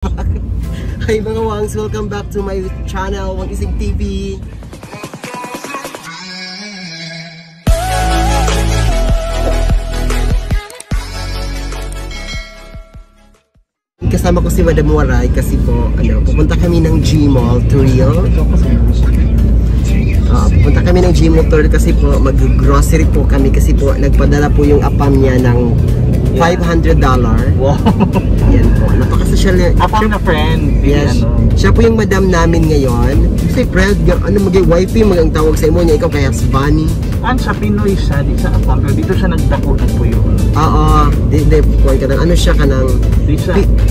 Hi mga wangs, welcome back to my channel, Wang Ising TV. Kasama ko si Madam Waray kasi po, pupunta kami ng G-Mall to Rio. Pupunta kami ng G-Mall tour kasi po, mag-grocery po kami kasi po, nagpadala po yung apam niya ng $500. Wow! Yan po, napakasosyal niya. Apam na friend. Yes. Siya po yung madam namin ngayon. Kasi friend, wifey, ang tawag sa imo niya, ikaw kaya Bunny. Siya Pinoy siya, di siya apam, pero dito siya nagdako po yun. Oo, di po ka nang, siya ka nang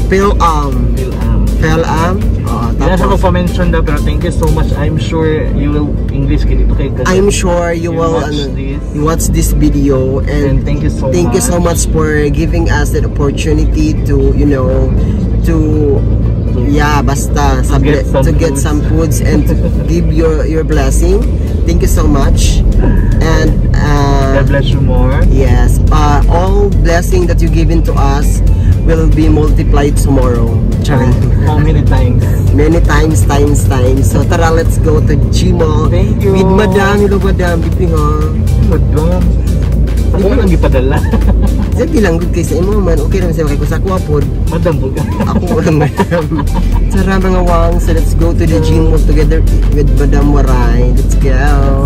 Pel-am. Hindi na siya magpa-mention daw, pero thank you so much. I'm sure you will English dito kay Kagad. I'm sure you will watch this video, and thank you so much for giving us the opportunity to, to get some foods and to give your blessing. Thank you so much, and God bless you more. Yes, all blessing that you given to us will be multiplied tomorrow. How many times? Many times. So tara, let's go to G-Mall. Thank you. With Madam. Hello Madam, bibing ha. Madam. Ako lang ipadala. Diyan bilang good kay sa imo man. Okay naman siya kay kusakwa po. Madam po ka. Ako lang Madam. Tara mga wang, so let's go to the G-Mall together with Madam Waray. Let's go.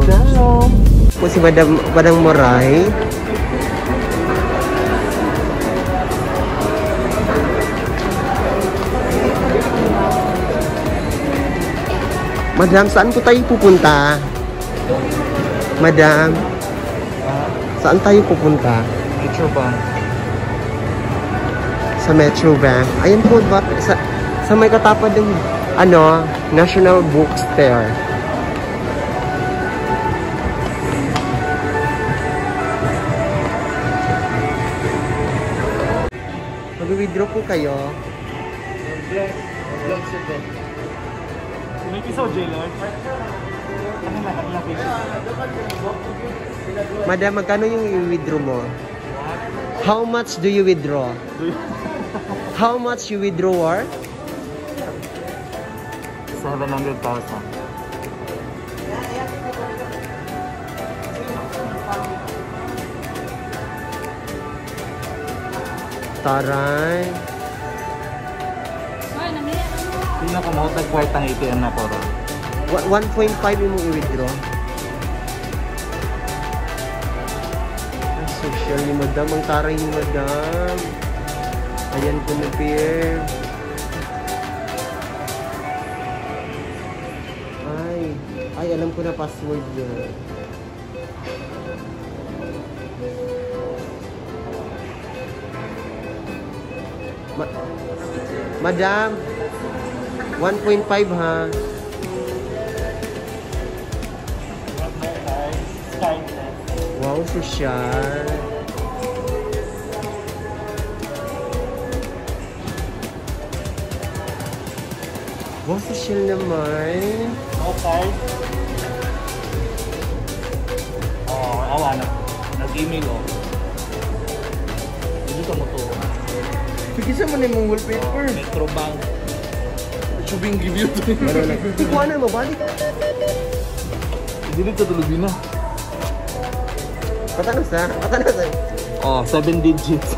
Let's go. Po si Madam Waray. Madam, saan po tayo pupunta? Madam, saan tayo pupunta? Metro Bank. Sa Metro Bank. Ayan po ba? Sa may katapad ng National Book Fair. Mag-withdraw po kayo. Vlog sir. May kisaw, J-Lord? Madam, magkano yung i-withdraw mo? How much do you withdraw? How much you withdraw, or? 700,000. Taray. Sino ko mo tag-kwartang ATM na to? 1.5 yung i-withdraw. Social ni Madam. Ang taray ni Madam. Ayan po na peer. Ay, alam ko na password niya. Madam, 1.5 ha. Wow, social. Wow, social naman. Okay. Awa na. Nag-email Dito mo to. Pagkisa mo na yung wallpaper. Metro Bank. Subing give you to. Ikuha na, mabalik. Hindi sa tulubin na. Patanas ha? 7 digits.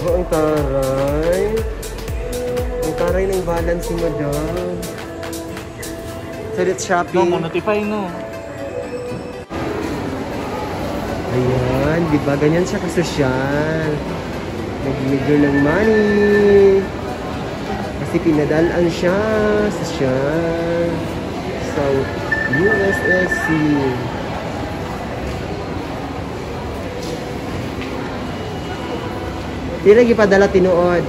Ang taray. Ang taray ng balance ni Madam. So let's shopping. Notify no. Ayan, di ba? Ganyan siya kasosyal. Nag-withdraw ng money. Kasi pinadalaan siya. Sosyal. So, USSC. Di lagi padala tinuod.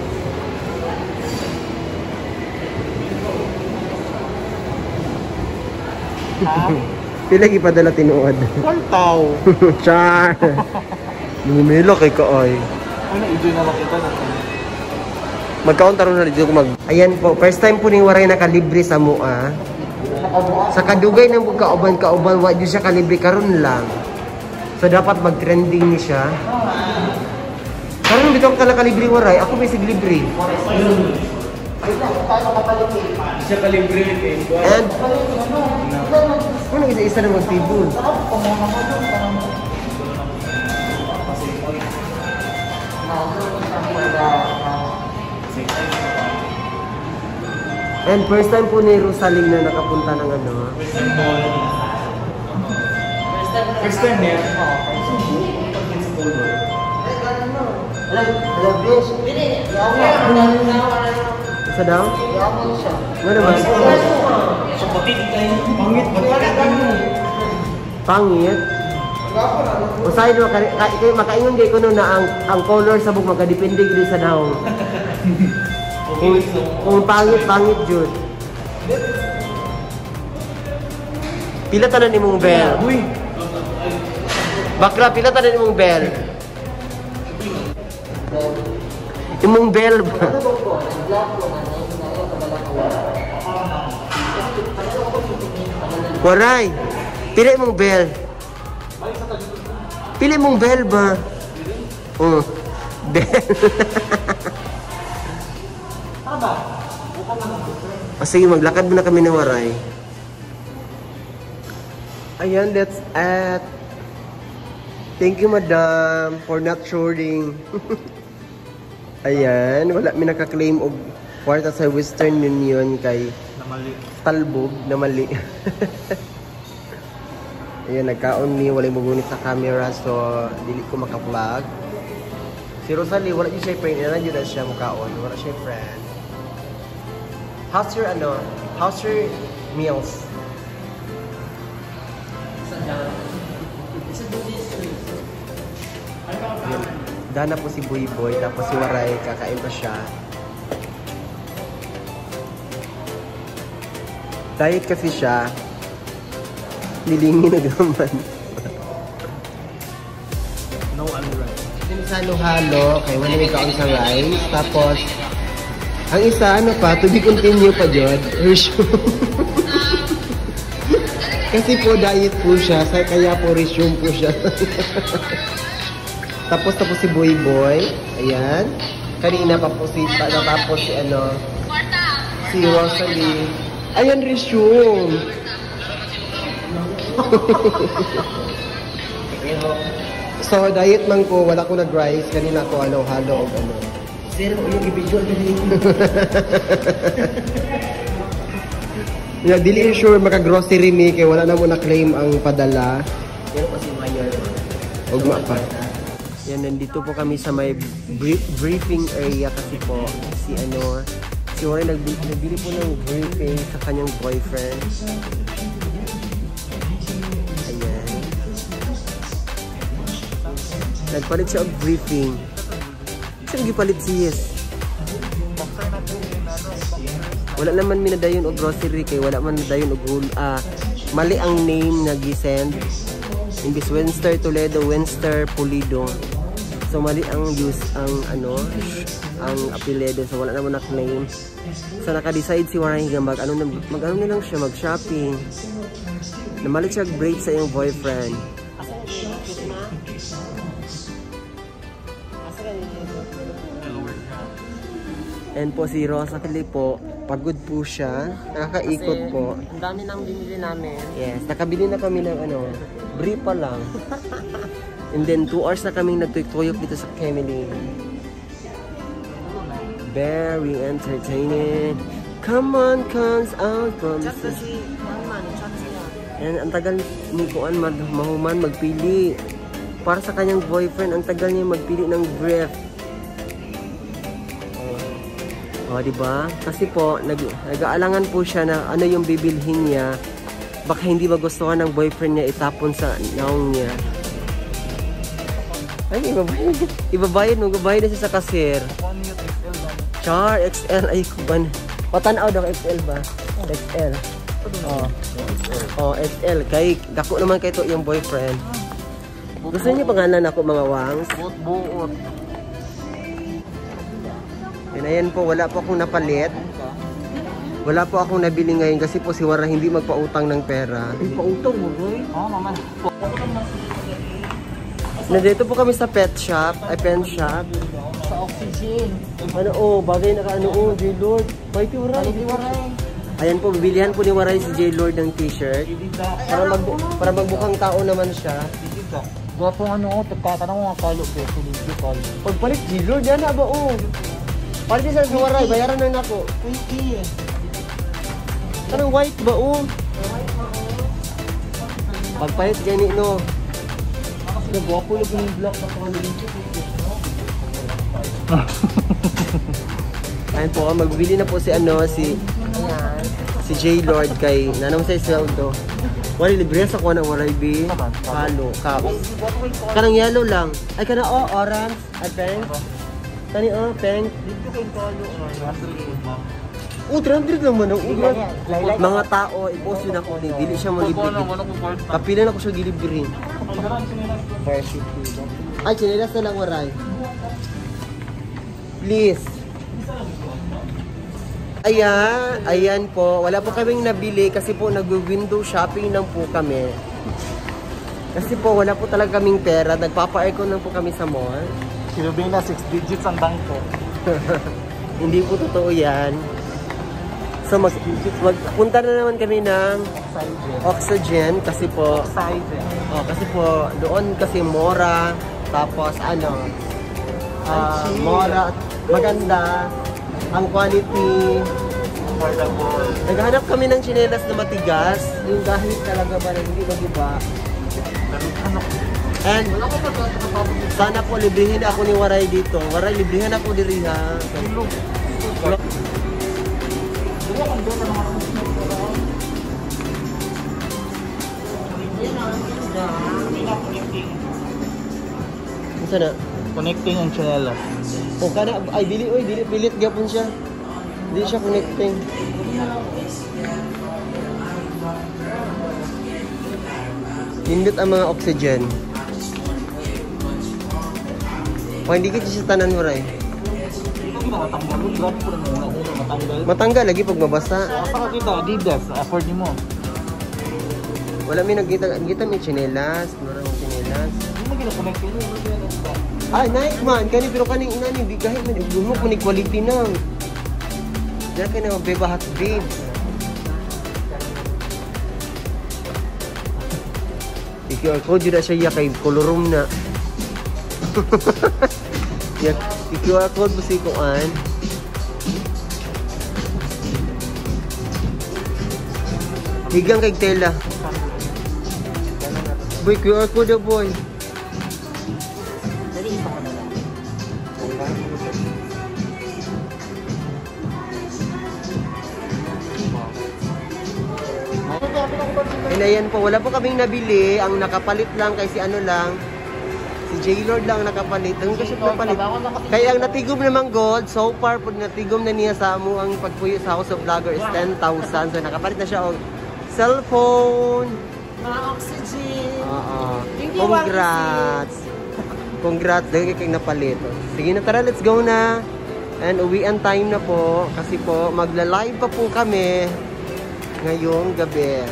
Pila gipadala tinuod? 1,000. Char. Numelo kay kaoy. Ano i-join na makita na. Magkaon taron na dito ko mag. Ayan po, first time po ning waray nakalibre sa mua. Sa kadugay ng kauban wa di siya kalibre karon lang. So dapat mag-trending ni siya. Karon bitaw ka nakalibre waray, ako may sig libre. Siya kalibre eh. And ano isa-isa na magtibon? And first time po ni Rosaling na nakapunta ng ano. First time niya? Isa daw? Ano naman? Pangit? Usahay doon, makaingon kayo ko na ang color sa buk magkadepende dito sa daw. Kung pangit jud. Pila tanan imong bell? Bakla, pila tanan imong bell? Imong bell ba? Waray, pila imong bell? Pila imong bell ba? Bell. Sige, maglakad muna kami ng waray. Ayan, that's it. Thank you, madam, for not shorting. Ayan, wala mi naka-claim og kwarta sa Western Union kay talbog na mali. Ayan, nagkaon ni walay mugunit sa camera, so dili ko maka-vlog. Si Rosalie, wala siya friend, nandiyo na siya mukhaon, wala siya friend. How's your meals? Dana po si Boy Boy, tapos si Waray, kakain pa siya. Diet kasi siya. Nilingin na naman. No rice. Din sa halo-halo, kaya wala may kaon sa rice. Tapos, ang isa, ano pa, to be continue pa dyan, resume. Kasi po, diet po siya, kaya po resume po siya. Tapos si Boy Boy, ayan. Kanina pa po natapos si Rosalie. Ayan, resume. So, diet man ko, wala ko nag-rice. Kanina ko, halo o ano. Zero, yung i-video yeah, dili sure maka-grocery mi kay wala na mo na-claim ang padala. Pero kasi mayor. Ugma pa. Yan, nandito po kami sa may briefing area kasi po si Warren nagbili po ng briefing sa kanyang boyfriend. Ayan. Nagpalit siya og briefing. Saan gipalit si Yes? Wala naman minadayon og grocery kay wala man dayon og mali ang name nga gi-send. Imbis Winster Toledo, Winster Pulido. So mali ang ang apelyido, so wala naman na-claim. So naka-decide si Warren nga mag-ano na lang siya, mag-shopping. Namalit siya break sa iyong boyfriend. And po si Rosalie po, pagod po siya. Nakakaikot po. Ang dami nang binili namin. Yes, nakabili na kami ng brief pa lang. And then 2 hours na kaming nagtuyok dito sa Kemily. Very entertaining. Come on, comes out from the sea. And ang tagal ni Kuan mahuman magpili. Para sa kanyang boyfriend, ang tagal niya magpili ng brief. Diba? Kasi po, nag-aalangan po siya na ano yung bibilhin niya. Baka hindi magustuhan ng boyfriend niya itapon sa naong niya. Ay, ibabayad na siya sa kasir. Char, XL, ay kuban. Patanaw daw, XL ba? XL. XL. Kay, dako naman kay to yung boyfriend. Gusto niyo pangalan ako mga wangs? Buot. Ayan po, wala po akong napalit. Wala po akong nabili ngayon kasi po si Wara hindi magpautang ng pera. Pautang mo, boy? Oo, naman. Nandito po kami sa pet shop, pen shop. Jean. Ano, bagay na ka, ano, J-Lord. Mighty Waray. Ayan po, bibilihan po ni Waray si J-Lord ng t-shirt. Para magbukang tao naman siya. Gwapong ano, tagkatanong mga kalo ko. Libre kalo. Pagpalit J-Lord, yan na ba, Palit sa Waray, bayaran na ako. Anong white ba, Pagpalit ganyan, no? Nagwapo lang yung block na pangalan. Ayun po, magbili na po si si J-Lord kay nanam sa sweldo. Wala libre sa kuha ng Waray B. Halo, caps. Kanang yellow lang. Ay kana orange, at pink. Kani pink. Dito kay kalo. 300 naman ang mga tao, i-post yun ako. Dili siya mo libre. Kapilan ako siya gilibre. Ay, chinelas na lang Waray. Please. Ayan po. Wala po kaming nabili kasi po nag-window shopping lang po kami. Kasi po wala po talaga kaming pera. Nagpapa-aircon lang po kami sa mall. Sinubing na 6 digits ang bangko. Hindi po totoo yan. So magpunta na naman kami ng Oxygen kasi po kasi po doon kasi mura, tapos mura, maganda ang quality, affordable. Naghanap kami ng tsinelas na matigas, yung kahit talaga ba na hindi mag-iba. And sana po librihin ako ni Waray dito. Waray, librihin ako diri ha. Sana connecting ang chanelas. Kana ay dili pilit gyapon siya. Di siya connecting. Hindot ang mga oxygen. Hindi ka siya tanan mo ray. Matanggal lagi pag mabasa. Saka kita Adidas, afford mo. Wala may nagkita may tsinelas, mura ng tsinelas. Hindi mo gina-connect yun. Ay, nice man. Kani pero kaning inani di kahit man igumok ni quality nang. Diyan kay na beba hot babes. Ikaw ko jud siya kay colorum na. Ya, QR code mo si kuan. Higang kay tela. Boy, QR code boy. Ayan po, wala po kaming nabili. Ang nakapalit lang kay si si J-Lord lang nakapalit. Ang kasi napalit. Kaya ang natigom naman gold, so far po natigom na niya sa amo ang pagpuyo sa House of Vlogger is 10,000. So nakapalit na siya og cellphone. Mga oxygen. Congrats. Congrats, dahil kay napalit. Sige na tara, let's go na. And uwian time na po kasi po magla-live pa po kami ngayong gabi.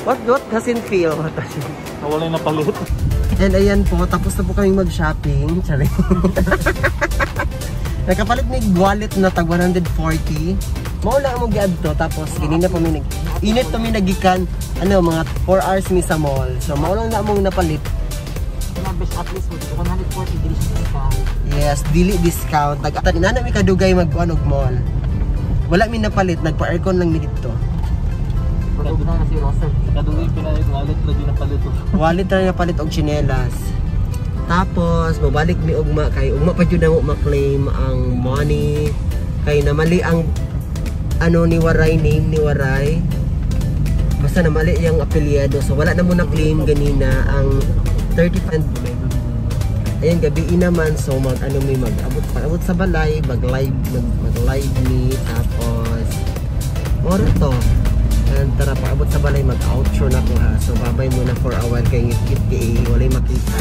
What doesn't feel? Nawala na palit. And ayan po, tapos na po kaming mag-shopping. Sorry. Nakapalit ni wallet na tag 140. Maula mo giad to, tapos ganina pa mi init to mi nagikan mga 4 hours mi sa mall. So maulang na mong napalit. At least 140 discount. Yes, dili discount. Nag-atan na mi kadugay mag-og mall. Wala mi napalit, nagpa-aircon lang mi dito. Kadugay na si Rosa. Kadugay pinalit wallet lagi napalit. Wallet na napalit og tsinelas. Tapos babalik mi ugma kay ugma pa jud namo ma-claim ang money kay namali ang ni Waray, name ni Waray. Basta namali yung apelyido. So wala na mo na claim ganina ang 35. Ayan gabi naman, so may mag-abot sa balay, mag-live me, tapos oro to. And tara paabot sa balay, mag-outro na ko ha. So babay muna for a while kay ngit-ngit walay makita.